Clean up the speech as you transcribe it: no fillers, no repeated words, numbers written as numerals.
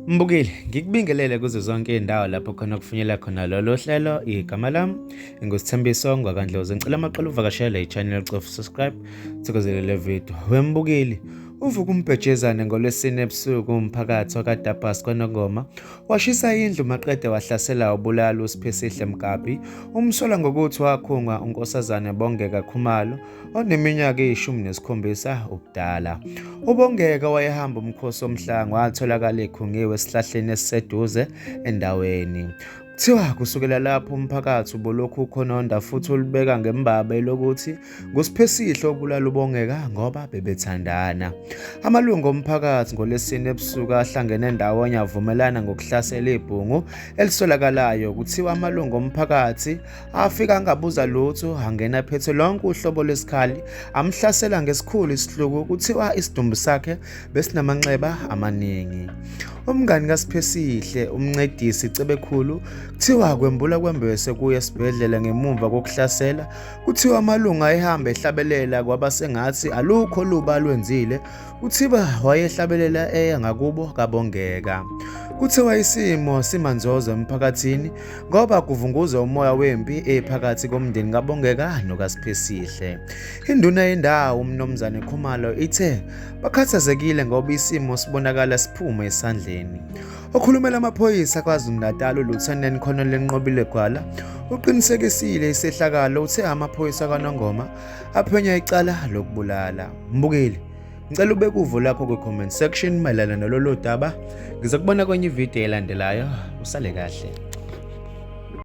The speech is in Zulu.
Mbukeli, ngikubingelele kuzo zonke izindawo lapho khona kufinyela khona lolu hlelo. Igama lami nguSithembiso ngwakaNdlozi. Ngicela amaqala uvakashele i-channel, cofa subscribe, thokozele le video. Wembukeli, uvuka umbhejezane ngoLwesine ebusuku umphakathi wakaDabas kwaNongoma washisa indlu maqede wahlasela ubulala uSiphesihle Mgabhi, umsola ngokuthi wakhungwa uNkosazane Bongeka Khumalo oneminyaka eyi-17 ubudala. UBongeka wayehamba umkhosi womhlanga watholakala ekhungiwe esihlahleni esiseduze endaweni. Kuthiwa kusukela lapho umphakathi ubulokhu ukhononda futhi ulibeka ngembaba elokuthi nguSiphesihle obulala uBongeka ngoba bebethandana. Amalungu omphakathi ngoLwesine ebusuku ahlangene ndawonye avumelana ngokuhlasela ibhungu elisolakalayo. Kuthiwa amalungu omphakathi Afika angabuza lutho, angena ephethe lonke uhlobo lwesikhali, amhlasela ngesikhulu isihluku. Kuthiwa isidumbu sakhe besinamanxeba amaningi. Umngani kaSiphesihle, uMncedisi Cebekhulu, kuthiwa kwembula kwembese kuye esibhedlela ngemumva kokuhlasela. Kuthiwa amalungu ayehamba ehlabelela kwaba sengathi alukho olubi alwenzile. Kuthiwa wayehlabelela eya ngakubo kaBongeka. Kuthiwa isimo simanzozo emphakathini ngoba kuvunguza umoya wempi ephakathi komndeni kaBongeka nokaSiphesihle. Induna yendawo uMnumzane Khumalo ithe bakhathazekile ngoba isimo sibonakala siphuma esandleni. Okhulumela amaphoyisa KwaZulu-Natal uLieutenant Colonel Nqobile Gwala uqinisekisile isehlakalo, uthe amaphoyisa kaNongoma aphenya icala lokubulala. Mbukeli, ngicela ubeke uvo lakho kwi-comment section mayelana nalolu daba. Ngizokubona kwenye ividiyo elandelayo. Usale kahle.